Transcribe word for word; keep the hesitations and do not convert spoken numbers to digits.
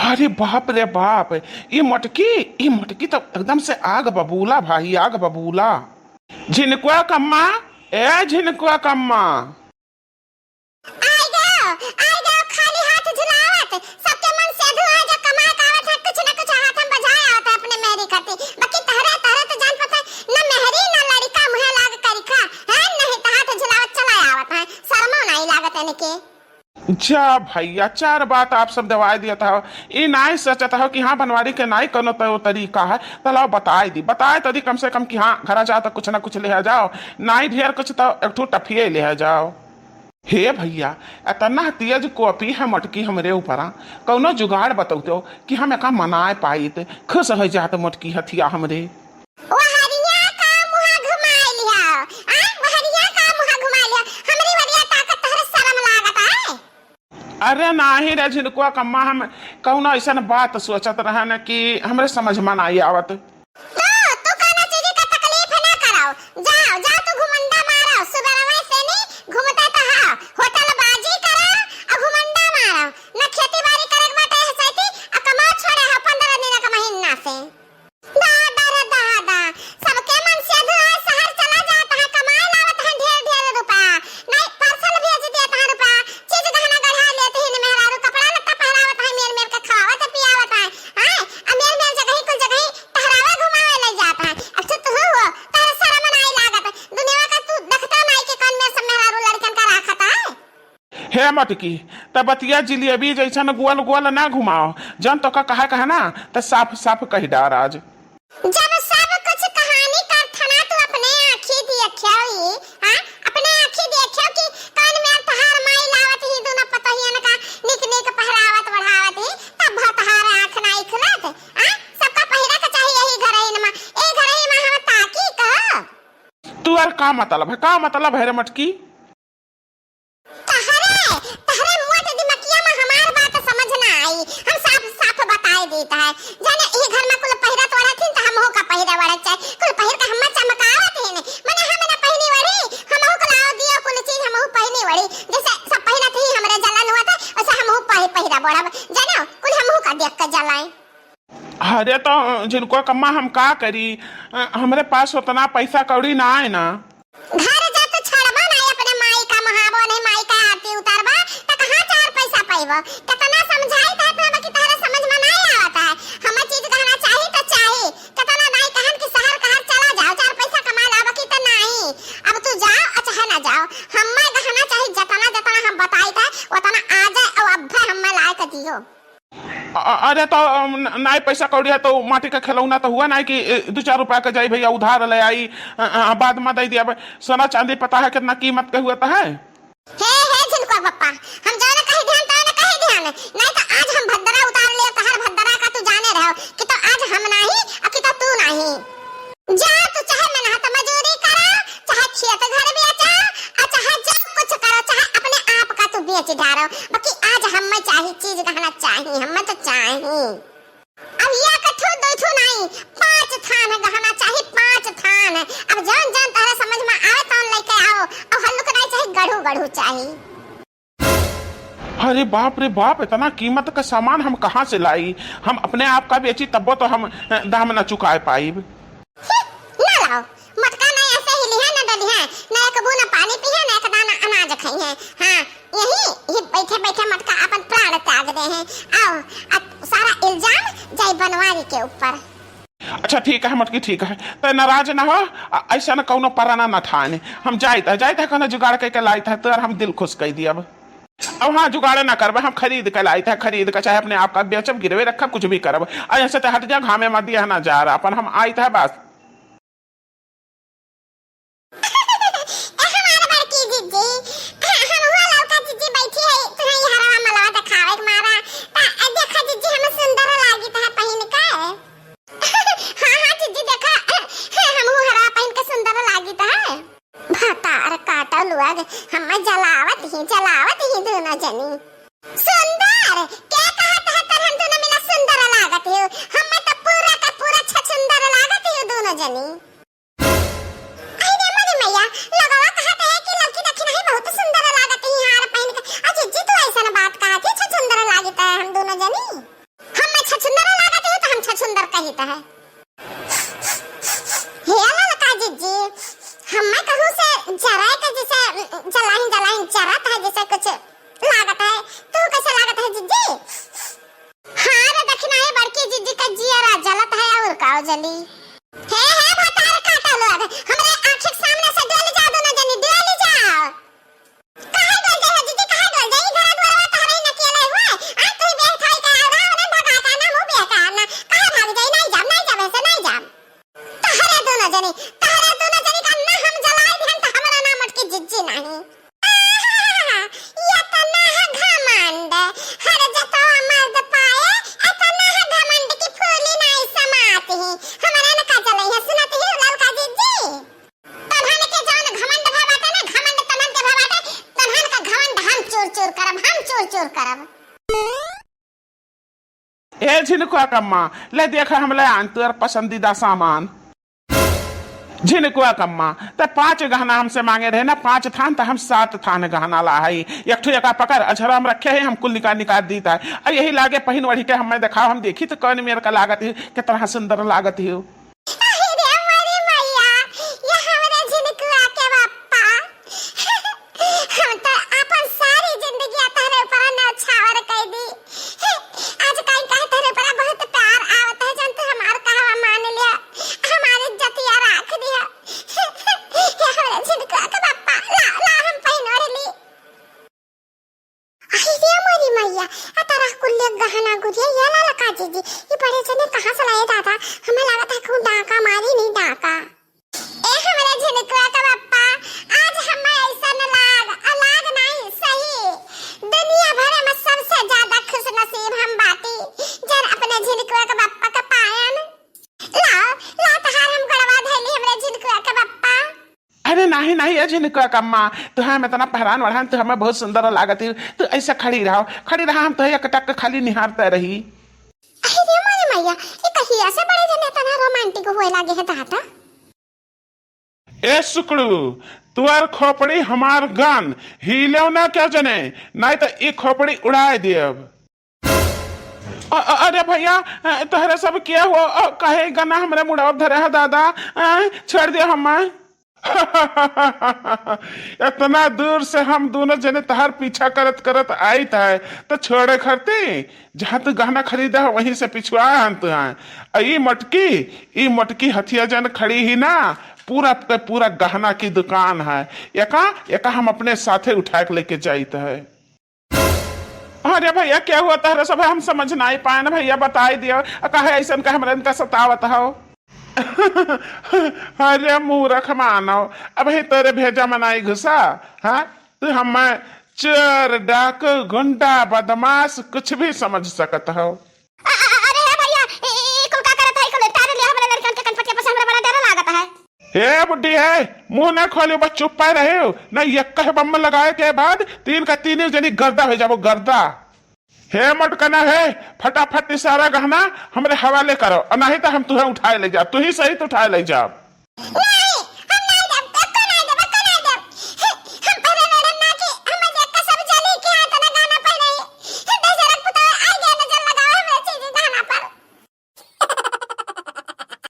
अरे बाप रे बाप, ई मोटकी, ई मोटकी तो एकदम से आग बबूला भाई, आग बबूला। झिनकुआ कम्मा, ए झिनकुआ कम्मा। आइ गयो, आइ गयो, खाली हाथ झुलावत। सबके मन से अधू है, जो कमाए के आवत है, कुछ न कुछ हाथ में बजाए आवत है अपने मेहरी खातिर। बाकी तहरे, तहरे तो जान पता है, न मेहरी, न लड़िका मुँहे लाग करिखा, हैं? नहीं तो हाथ झुलावत चला आवत है, शर्मो नहीं लागत इनके। जा भैया, चार बात आप सब दवाई दिया था, ई नाई सोचत हो कि हाँ, बनवारी के नाई कोनो तो तरीका है, तो लाओ बताई दी, बताए तो दी कम से कम कि हाँ, घरा जाओ तो कुछ ना कुछ लिहा जाओ, नाई ढेर कुछ तो एक ठो टफिये लिहा जाओ। हे भैया, एतना तेज कोपी है मोटकी हमरे ऊपरा, कौनो जुगाड़ बतौतो कि हम एका मनाए पाइत, खुश हो जात मोटकी हथिया हमरे। वहरिया का मुँह घुमाए लिया, आ? वहरिया का मुँह घुमाए लिया, हमरी वरिया ताकत तहरे शर्म लागत है? अरे नाही रे झिनकुआ कम्मा, हम कौनो ऐसन बात सोचत रहन कि हमरे समझ में नाई आवत। तू, तू कौनो चीज का तकलीफ ना कराओ। जाओ, जाओ तू घुमंडा मारो। सुबेरवे से नी घूमते तो हा। होटल बाजी करो और घुमंडा मारो। ना खेती बाड़ी करे के बाटे है सैती, आ कमाओ छोड़े हो पन्द्रह दिन का महीना से। दादा रे दादा, सबके मन से अधू है, शहर चला जात है, कमाए लावत है ढेर ढेर रुपया। नहीं, parcel भेज देत है रुपया, चीज गहना गढ़ा लेत ही मेहरारू, कपड़ा लत्ता पहरावत है, मेर मेर के खवावत है, पियावत है। आय, आ मेर मेर जगही कुल जगही टहरावे घुमावे ले जात है। अब तू, तू हो, तोहरे शर्म नाई लागत। दुनिया का तू देखता नाई कि कौन मेर सब मेहरारू लड़कन का राखत है। हे मटकी, त बतिया जिलेबी जैसन गोल गोल ना घुमाओ। जन तोका कहे कहे ना, त साफ साफ कहि डार आज। जब सब कुछ कहानी करथना तू अपने आँखी देखियो ही, हाँ? अपने आँखी देखियो कि कौन मेर तोहार माई लावत ही दुनो पतोहियन का निक निक पहरावत ओढ़ावत ही, तब भा तोहार आँख नाई खुलत, हाँ? सबका पहिरा के चाही यही घरहिन मा, ए घरहिन मा हम ताकी कहो। तू यार का मतलब है, का मतलब है रे मटकी? तहरे, तहरे मोट दिमकिया में हमार बात समझ ना आई। हम साफ साफ बताए देत है, जाने ई घर में कुल पहिरत ओढ़त हिन त हमहू का पहिरे ओढ़े चाहे। कुल पहिर के हम्मे चमकावत हिन, मने हम ना पहिनी ओढ़ी, हमहू का लाओ दियो कुल चीज हमहू पहिनी ओढ़ी। जैसे सब पहिरत ही हमरे जलन हुआ था, वैसे हमहू पहि-, पहिरा ओढ़ब। जानो, कुल हमहू का देख के जलाए। अरे तो झिनकुआ कम्मा हम का करी, अ, हमरे पास उतना पैसा कौड़ी ना है ना। घर जा तो छड़बो नहीं अपने माई का महाबो नहीं, माई का आरती उतारबा तो कहाँ चार पैसा पाइबो? कितना समझाई था तो बाकी तहरे समझ में नहीं आवत है। हमें चीज गहना चाही तो चाही, कितना दाई कहन कि शहर कहर चला जाओ, चार पैसा कमा लाओ, बाकी तो नहीं। अब तू जाओ और चाहे ना जाओ, हमें गहना चाही, जितना जितना हम बताई था उतना आ जाए और अब हमें लाए के दियो। अ-, अ-, अरे तो, अम, न-, नाई पैसा कौड़ी है तो माटी का खिलौना तो हुआ नाई कि, ए, दो चार रुपया का जाई भैया उधार ले आई, अ, अ, बाद में दे दिया। अब सोना चांदी पता है कितना कीमत के हुआ तो है? हे, हे झिनकुआ पप्पा, हम जौन कही ध्यान तौन कही ध्यान, नहीं तो आज हम भद्रा उतार ले, तहर भद्रा का तू जाने रहो कि तो आज हम नहीं, अ, कि तो तू नहीं। जा तू चाहे मेहनत मजूरी करा, चाहे खेत घर बेचा, आ चाहे जो कुछ करो, चाहे अपने आप का तू बेच डारो, बाकी आज हमें चाही चीज गहना चाही, हमें तो चाही। अब या कथू दो थू नहीं, पाँच थान गहना चाही, पाँच थान। अब जौन जौन तहरे समझ में आवे तौन लेके आओ, अब हल्लुक नहीं चाही, गढ़ू गढ़ू चाही। अरे बाप रे बाप, इतना कीमत का सामान हम कहाँ से लाई? हम अपने आप का बेची तब्बो तो हम, अ, दाम न चुकाए पाइब। ना लाओ, मटका ना ऐसे हिलिहे, ना डलिहे, ना एक बूंद पानी पीहे, ना एक दाना अनाज खइहे। हाँ, यही, यही बैठे बैठे मटका अपन प्राण त्याग दे हैं। आओ, अब सारा इल्जाम जाई बनवारी के ऊपर। अच्छा ठीक है मटकी, ठीक है, तै नाराज ना हो, अ-, ऐसा न कौनो पराना न ठाने। हम जाइत है, जाइत है, कौनो जुगाड़ करके लाइत है, तोर हम दिल खुश कर दियब। अब हाँ, जुगाड़ ना करबे, हम खरीद के लाइत है, खरीद के चाहे अपने आप का बेचब, गिरवे रखब, कुछ भी करब। आ ऐसे तो हट जा, घामे में दिया ना जा रहा, अपन हम आइत है बस। ए हमार बड़की जिज्जी, हम हुआ लौका जिज्जी बैठी है, तुम्हें ये हरवा मलवा दिखावे के मारा। ता, ए, देखा जिज्जी, हम सुंदर लागित है पहिन के। हाँ, हाँ, जिज्जी, देखा, हम हरवा पहिन के सुंदर लागित है। भतार काटो लोग, हम जलावत ही, जलावत ही दोनों जनी। सुंदर? के कहत है तर हम दोनों मिला सुंदर लागत ही? हम तो पूरा का पूरा छछुंदर लागत ही दोनों जनी। आई रे मोरी मैया, लगवा कहत है कि लड़की देखी नहीं बहुत सुंदर लागत ही हार पहन के। आ जिज्जी तू ऐसन बात कहा थी, छछुंदर लागत है हम दोनों जनी। है। हे ललका जिज्जी, हम्मे कहूँ से जराए के जैसे जलाइन जलाइन जरत है, जैसे कुछ लागत है। तू कैसे लागत है जिज्जी? हाँ रे दखिना, ये बड़की जिज्जी का जियरा जलत है और काव जली। हे, हे भतार काटा लोग, हमरे आँखी के सामने से डोल जा, दोनों जनी डोल जा। काहे डोल जाई हो जिज्जी, काहे डोल जाई? ई घर दुआरवा तहरे ही न किया लाई हुए। आ तू ही बेह थाई का आवा, उन्हें भगा का ना, मुँह बेह का ना। काहे भाग जाई? नहीं जाब, नहीं जाब, ऐसे नहीं जाब। तहरे दोनों जनी, तहरे दोनों जनी का ना हम जलाई दिहन त हमरा ना मटकी जिज्जी नहीं। आहा, ये तो ना है घमंड। हर जतवा मर्द पाए, ये तो ना है घमंड की फूली नहीं समाती। हमरा न का जलाई है, सुनत ही ललका जिज्जी। तन्हन के जौन घमंड भा बाटे ना, घमंड तन्हन के भा बाटे, तन्हन का घमंड हम चूर चूर करब, हम चूर चूर करब। ए झिनकुआ कम्मा, ले देखा हम ले आन तोर पसंदीदा सामान। झिनकुआ कम्मा, ते पाँच गहना हमसे मांगे रहे ना, पाँच थान, त हम सात थान गहना ला हई। एक ठो एका पकड़, अझरा हम रखे हैं, हम कुल निकाल निकाल दीत है। आ यही लागे पहिन ओढ़ी के हमें देखाओ, हम देखी तो कौन मेर का लागत ही, कितना सुंदर लागत ही। अरे रे मोरी मैया, ये हमरे झिनकुआ के बापा। हम तो अपन सारी जिंदगी तहरे ऊपर नौछावर कर दी। आज काई काहे तहरे ऊपर बहुत प्यार आवत है, जन तू हमार कहवा मान लिया, हमारी इज्जतिया राख दिया। ये हमरे झिनकुआ के बापा, ला, ला हम पहिन ओढ़ ली। अरे रे मोरी मैया, आ तरह कुल्ले गहना गुरिया, ये ललका जिज्जी, ये बड़े जने कहाँ से लाए दादा? हमें लागत है खूब डाका मारी नहीं डाका। ए हमरे झिनकुआ का बप्पा, आज हमें ऐसन लाग, अलाग नहीं सही। दुनिया भर में सबसे ज्यादा खुश नसीब हम बाटी, जन अपने झिनकुआ का बप्पा का पायन। लाओ, ला तहार हम गड़वा धैली हमरे झिनकुआ का बप्पा। अरे नाही, नाही, ए झिनकुआ कम्मा, तू हम इतना पहरान वढ़ान, तू हमें बहुत सुंदर लागत ही। तू ऐसे खड़ी रहो, खड़ी रहा, हम तो एक टक खाली निहारते रही। अरे रे मोरी मैया, ई कहिया से बड़े जने इतना romantic होए लागे है दादा? ए सुकड़ू, तुअर खोपड़ी हमार गन, हिलेव ना क्या जने, नहीं तो ई खोपड़ी उड़ाए देब। अ-, अ-, अरे भैया, अ, तोहरे सब क्या हुआ? अ, काहे गना हमरे मुड़वा धरे है दादा? अ, छोड़ दियो हमें। इतना दूर से हम दोनों जने तहार पीछा करत करत आइत है, तो छोड़े खरती, जहाँ तू गहना खरीदा है, वहीं से पिछुआ हम तू हैं। आ ई मटकी, ई मटकी हथिया जन खड़ी ही ना, पूरा के पूरा गहना की दुकान है। एका, एका हम अपने साथे उठा के लेके जाइत है। अरे भैया, क्या हुआ तहरे सब? हम समझ नाई पाए ना भैया, बताई दियो। आ काहे ऐसन का हमरा इनका सतावत हो? अरे मूर्ख मानव, अबही तोरे भेजा में नाई घुसा, हाँ? तू हमें चोर, डाकू, गुंडा, बदमाश कुछ भी समझ सकत हो। अ-, अ-, अरे हे भैया, ई, ई कुल का करत है? ई कुल तारे लिया हमरे लड़कन के कनपटिया पर से हमरा बड़ा डर लागत है। हे बुड्ढी है, मुंह ना खोलियो, बस चुप पाए रहे हो। ना ये कहे बम लगाए के बाद तीन का तीन जनी गर्दा हो जाबो, गर्दा। हे मटकना है, फटाफट ई सारा गहना हमरे हवाले करो, और नहीं तो हम तुहे उठाए ले जाब, तू ही सही तो उठाए ले जाब। ना,